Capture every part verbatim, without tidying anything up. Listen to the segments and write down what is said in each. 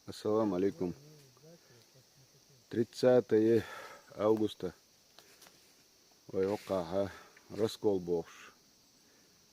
Ассаламу алейкум. Тридцатое августа. Вай хӀокхахьа Раскол бохуш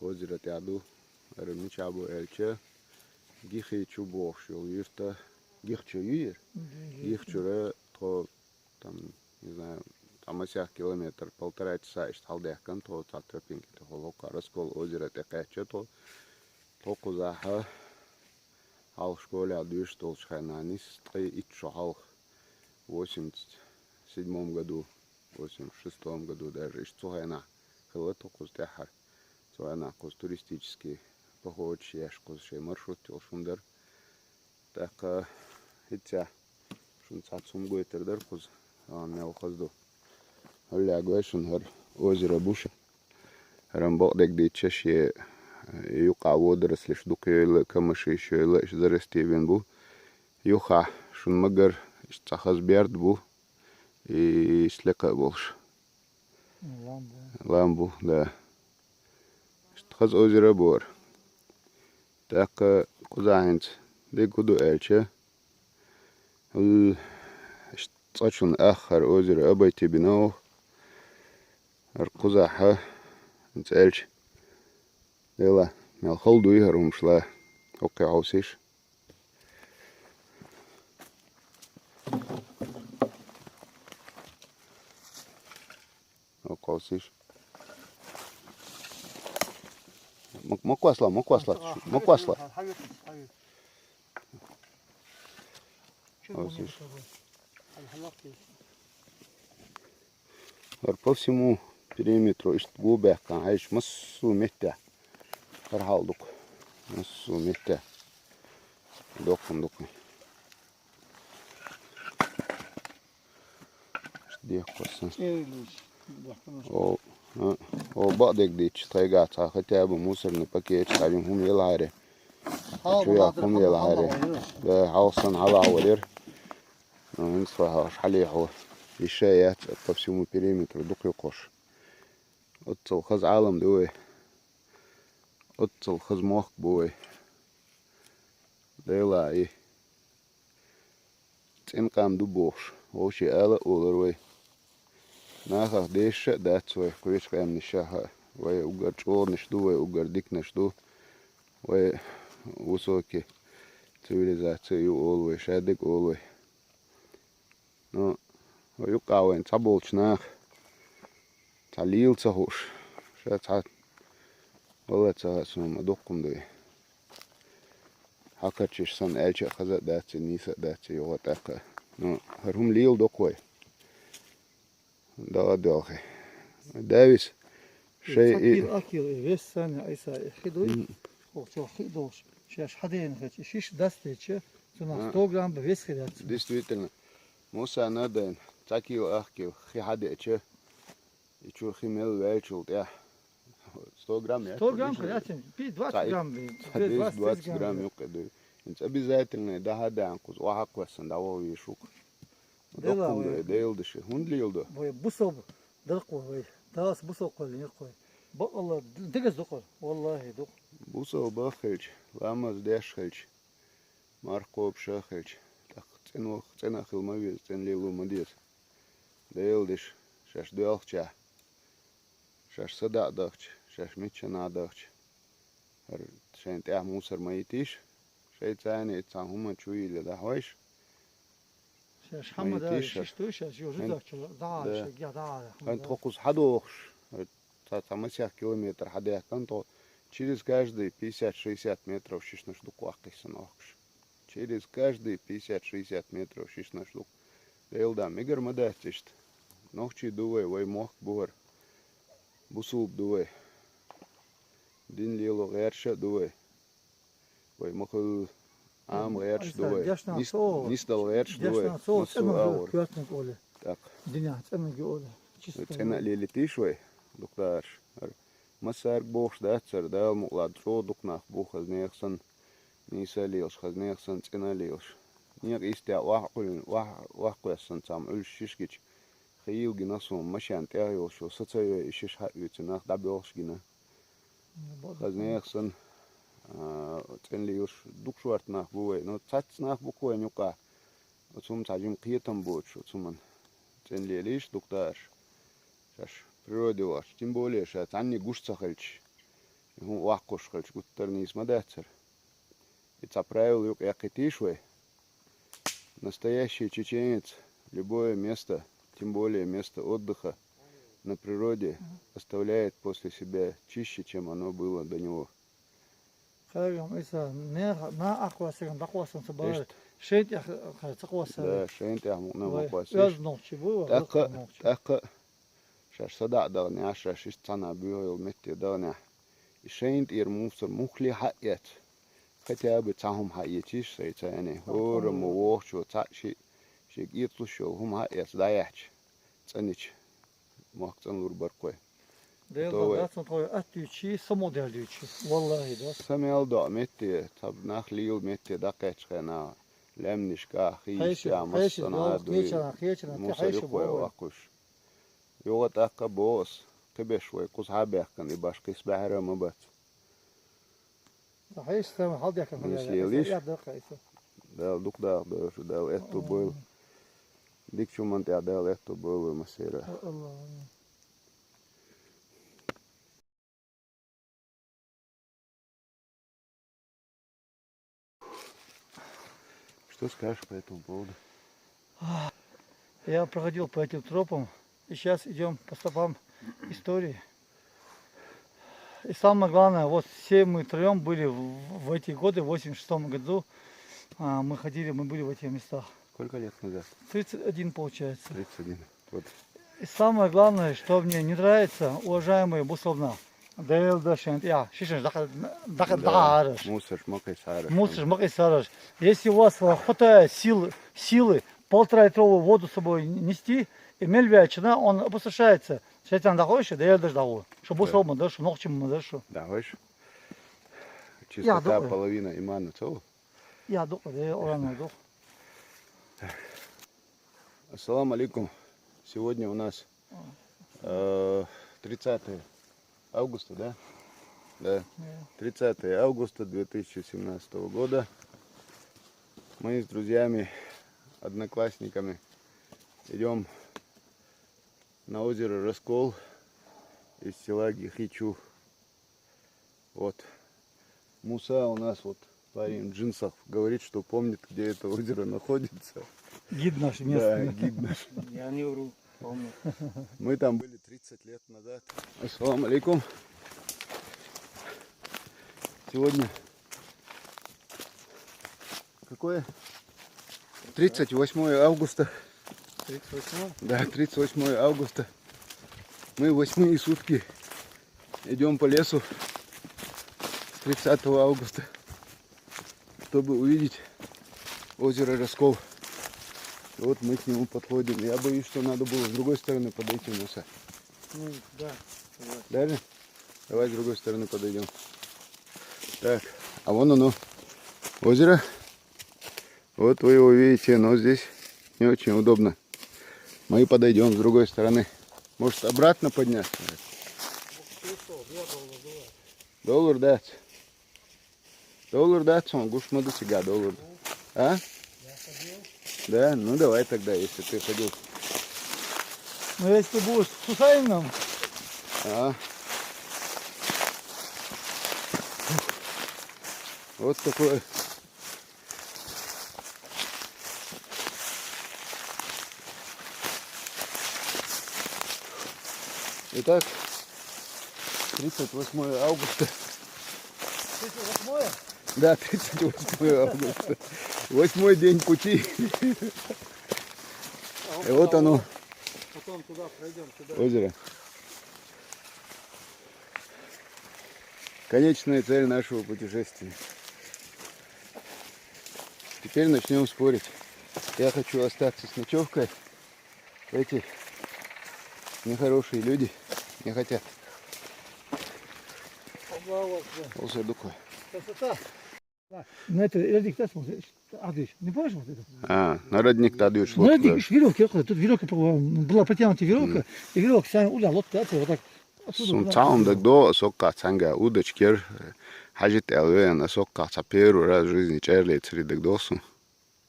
озеро тӀехь ду. ХӀара мичахь бу аьлча, Гихи чу бохуш йолу юьрта. Гихчу ю яра? Гихчура тхо, там, не знаю, цхьа масех километр, полтора часа иштта хьалдаьхкина тхо цхьа тропинка тӀехула хӀокху Раскол озеро тӀе кхаьчча тхо. Тхо кхузахьа хьалха школехь дуьйш долчу хенахь нис ткъе итт шо хьалха, восемьдесят седьмом году, восемьдесят шестом году даже, иштта цу хенахь хилла тхо кхуза тӀаьххьара. Цу хенахь кхуза туристический походаш еш, кхуза шайн маршрут йолуш хӀума дара. ТӀаккха хӀинца шуна цхьацца хӀума гойтур дара кхуза, а, мел хаза ду. ХӀара лаьгой шуна хӀара озеро бу ша. ХӀара-м бакъдерг дийцича шен, э, юкъахь водорослиш дукха йойла, камашиш йойла, иштта зарасти вина бу. Юххехь шуна магар иштта цхьа хаза берд бу, и, и, и, лекха а болуш. Лам бу. Лам бу, да. Иштта хаза озеро бу хӀара. ТӀаккха кхузахь хӀинца дерг хӀун ду аьлча, хӀул, иштта цкъачунна аххара озеро обойти бина оха. ХӀара кхузахьа, хӀинца аьлча, дела, мел хала дуй хӀара хӀумаш ла, хӀокхе хьовсийша. О, кховсийша. Ма, ма кхоссала, ма кхоссала, ма кхоссала. Кховсийша. ХӀара по всему периметру иштта го баьккхина, хьайша массо а меттехь. ХӀара хьал дукха. Массо а меттехь. Доккхун дукха. Дехкосан. О, а, о, бакъдерг дийцича, тхайгахь цхьа хотя бы мусорный пакеташ, цхьа хӀума елахьара. Чу яхь хӀума елахьара. Да, хьалха санна хьалахь варера. Ну, хӀинца тхо хьалха хьалехьо. Иша яц по всему периметру дукха юккъуш. Оццул хаза Ӏалам ду вай. Оццул хаза мохк бу вай. Дела и. ЦӀена къам ду бохуш, вовшийн ала а олура вай. Нахах дезаш а дац вай, кхечу къаьмнашах а. Вай уггар чӀогӀанаш ду, вай уггар диканаш ду. Вай высокий цивилизация ю олу вай, шадерг олу вай. Ну, вай юккъахь вайн цхьаболчу наха цхьа лела ца хууш, ша цхьа вала ца хаьа суна, ма дуккха ма дуй. Хьакхарчийша санна аьлча а хаза а дац и, нийса а дац и юха тӀаккха. Ну, хӀара хӀума леладо-кх вай. Дала доьлхий. Давис, шай и Цхьа кил, а кил и вес санна, Ӏийса, и хи дуй? М. Оха чохь хи а долуш, шаьш хьадеана хилча, и шиш дастийча, цунах А. сто грамм бан вес хир яц. Действительно. Муса Надайн, цхьа кил, ах кил хи хьадеача, и чуьра хи мел ваьллачул тӀаьхьа. Сто грамм яц? Сто грамм хир яц, пи-, двадцать грамм, Цхьа десять-двадцать грамм юккъе дуй. ХӀинца обязательно дӀахьа а даьхна кхуза, охьа а кхоьссина, дӀаваха везаш ву-кх. Дела Доккхун ду вай. И, Дела ду ши. ХӀунда леладо? Вай бусалба дара-кх вай. Далас бусалба кхоьллинера-кх вай. Бакъалла, дегаза ду-кх вай. Валлахи, ду-кх. Бусалба а хилча, ламаз деш а хилча, марха кхобуш а хилча, тӀаккха цӀена ваха, цӀена а хила ма веза, цӀена лело ма деза. Дела деш, шаьш доьлхучехь, шаьш садаӀа дахча, шаьш миччанахь дахча, хӀара шайна тӀехь мусор ма йитийша, шайца а цхьана хӀуманна чу йилла дӀахьойша. Шаьш хьамма даьлла шиш дуй, шаьш юха жузахчу дӀагӀара, шайгахь дӀагӀара хьамма даьлла. ХӀинца тхо кхуза хьадохуш, цхьа, цхьа масех километр хьадаьхкина тхо, через каждые пятьдесят-шестьдесят метров шишнаш дукха ваккхийсана охкуш. Через каждые пятьдесят-шестьдесят метров шишнаш ду-кх. Дела да, мегар ма дац иштта. Нохчий ду вай, вай мохк бу хӀара. Бусулба ду вай. Дин лело гӀерташ а ду вай. Вай ма-хуьллу Ӏама гӀерташ ду вай. Нис-, нисдала гӀерташ ду вай. Массо а агӀор. ТӀаккха. Динехь цӀенаг ю олу. Чисто. ЦӀена а лелитийша вай, дукха дахарш. ХӀара массаьрга бохуш дац хӀара, Дала мукъалахь чӀогӀа дукха нах бу хаза нехан санна, нийса а лелаш, хаза нехан санна, цӀена а лелаш. Некъа йистехь охьа а кхоьссина, охьа, охьа а кхоьссина цхьамма Ӏуьллуш шишкича, хийла гина суна, машен тӀехь йолуш йолу са ца йой, и шиша хьаоьцу нах дӀабоьлхуш гина. Хаза нехан санна, А, цӀенлелаш дукха шорта нах бу вай. Ну, цхьацца нах бу-кх вайна юкъахь. Оцу хӀуманца жима кхетам боцуш, оцу хӀуманна цӀенлелийша дукха даарш. Шаьш природе вахча, тем более ша цхьанне гуш ца хилча, и хӀума охьакхуссуш хилча, гуттар а нийса ма дацара. И цхьа правило юкъа яьккхийтийша вай. Настоящий чеченец любое место, тем более место отдыха на природе, оставляет после себя чище, чем оно было до него. Кхайгам Ӏийса, нехан, нах Ӏахваьссина, дӀакхоссанца бара. Иштта. Шайн тӀехь ца кхоссар. Да, шайн тӀехь мукъана ма кхоссийша. Оьзда нохчий бу, тӀаккха, нохчий. ТӀаккха шаьш садаӀа даханехь, шаьш иштта цхьана буьйха йолу метте даханехь, и шайна тӀера мусор муххале хьаэца, хотя бы цхьа хӀума хьаэцийша сайца яьнна. ХӀора ма вохучо цхьаъ шиъ, шега эцалуш йолу хӀума хьаэца дӀаяьхьча, цӀанича, мохк цӀанлур бара-кх вай. Дела дан дац, тхо атта дуьйцучий, самукъадаьлла дуьйцучий. Валлахи, да. Са мел доӀа метте, цхьа нах лела метте дӀакхаьччу хенахь, лаьмнашкахь, хийшкахь, массанхьа дуй, мусор юкъа вай ваккхуш. Юха тӀаккха боху ас, кхиберш вай кхузахьа а баьхкина, и башха кхин баьхьара а ма бац. Сан хьешан стам хьалдехкина хьан яьлла, лелийша. Дала дукха даха дойла шу, Дала аьтто бойла. Дикачу хӀуманна тӀехь Дала аьтто бойла вай массеран. Аллах, амин. Что скажешь по этому поводу? Я проходил по этим тропам, и сейчас идём по стопам истории. И самое главное, вот все мы втроём были в, в эти годы, в восемьдесят шестом году, а, мы ходили, мы были в этих местах. Сколько лет назад? Тридцать один получается. Тридцать один. Вот. И самое главное, что мне не нравится, уважаемые бусурман, Дела дан шайн тӀехь, шишаш даха, даха, да, дахараш. Мусорш ма кхийсараш. Мусорш ма кхийсараш. Если у вас, э, хватает сил, силы полтора литровую воду с собой нести, и мел ваьлча, он опустошается. Шайтан дахойша, Дела даш дахо. Шу бусурман ма дар шу, нохчи ма дар шу. Дахойша. Чистота половина имана, цо? Я дукъ, де, оран дукъ. Ассаламу алейкум. Сегодня у нас, э, тридцатое августа, да? Да. Да. Тридцатое августа две тысячи семнадцатого года. Мы с друзьями, одноклассниками идём на озеро Раскол из села Гихичу. Вот. Муса у нас вот, парень в джинсах, говорит, что помнит, где это озеро находится. Гид наш местный. Да, гид наш. Я не вру, помню. Мы там были тридцать лет назад. Ассаламу алейкум. Сегодня какое? Тридцать восьмое августа. Тридцать восьмое? Да, тридцать восьмое августа. Мы восьмые сутки идём по лесу с тридцатого августа, чтобы увидеть озеро Раскол. И вот мы к нему подходим. Я боюсь, что надо было с другой стороны подойти, Муса. Ну, да, давай. Даже? Давай с другой стороны подойдём. Так, а вон оно, озеро. Вот вы его видите, но здесь не очень удобно. Мы подойдём с другой стороны. Может, обратно подняться? Доллар дац. Доллар дац, он гуш ма ду цигахь доллар. А? Да? Ну давай тогда, если ты ходил. Ну, если ты будешь с Хусаином. А. Вот такое. Итак, тридцать восьмое августа. Тридцать восьмое? Да, тридцать восьмое августа. Восьмой день пути. И вот оно. Потом туда пройдём, сюда. Озеро. Конечная цель нашего путешествия. Теперь начнём спорить. Я хочу остаться с ночёвкой. Эти нехорошие люди не хотят. Олсай дукха. Красота. На это родник, да, смотри? А, здесь. Не помнишь вот это? А, на родник-то отдаёшь. На родник, видишь, верёвка, тут верёвка была, была протянута верёвка, и верёвка вся, уля, лодка, это вот так. Сун цхьа хӀума дагадоагӀа, соккхагӀа цхьанга удочка яр, хьажа тӀа веана, соккхагӀа цхьа первый раз в жизни чӀер лецари дагадоагӀа сун.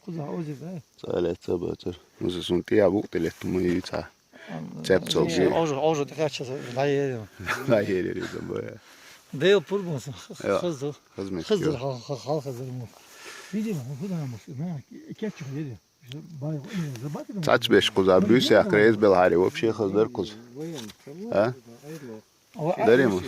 Кхуза озир, да? Цхьа лаьца бацар. Муса сун тӀе а букъ тӀе летта ма ю цхьа. Цепцал Э, жи. Ожо, ожо тӀе кхаьчча, ла ери. Ла ери, ри, да, бая. Дел пурбун сун, Я. Хаза. Хазмет Хаза, кё. Хал, хал, хал, хаза му. Видимо, куда мы, на, кечу ери. Цац беш кхуза буьйса яхкар езбел хьари, вообще хаздар кхуза. А? Дарим.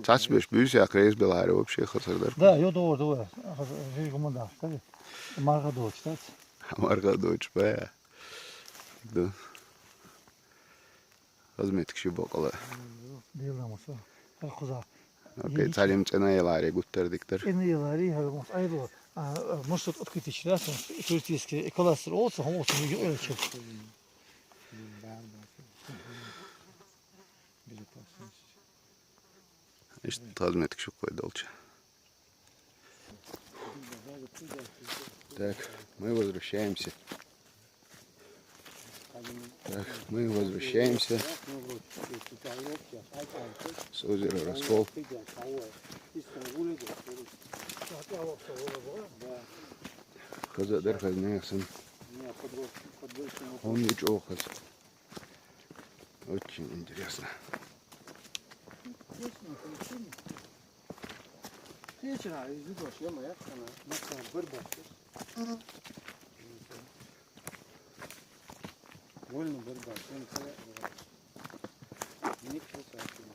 Цац беш буьйса яхкар езбел хьари, вообще хазар дар. Да, ё, дор, дор. Жи гуман да, кстати. Марга дочь, кстати. Марга дочь, бая. Да. Хазметик ши бокъала. Дилла муса. Хаза. Окей, царим цӀена елари гуттар диктар. ЦӀена елари, хаза мус айло. А, а, может, тут открытый час, туристический эколастер, олса, хом олса, ё, ё, чё. Ишт хазметик шу къойдалча. Так, мы возвращаемся. Так, мы возвращаемся с озера Раскол. Хаза дар хазна яхсан. Он ючо хаз. Очень интересно. Вечера из видос, ё-моё, она, она бырбашка. Больно бырбашка, не красавчик.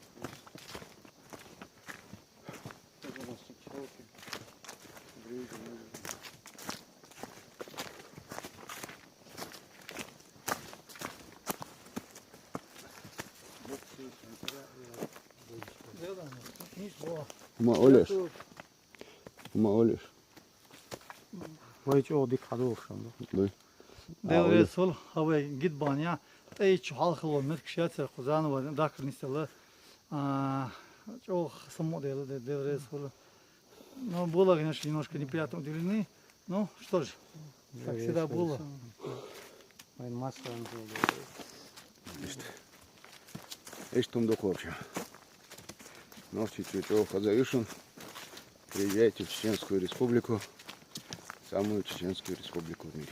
Ма олеш. Ма олеш. Вай чӀо дик хьадувшам. Дуй. Деврез фул, хавай гид баня. ТӀай чу хьалхало мерк шацар Хузанова, дакр нисела. А, чӀо саму дела, де-, деврез фул. Ну, было, конечно, немножко неприятно удивлены. Ну, что ж, как всегда было. Вай масса. Ишт. Ишт тумдук, в общем. Нохчий чу чӀо хаза юшун. Приезжайте в Чеченскую Республику. Самую чеченскую республику в мире.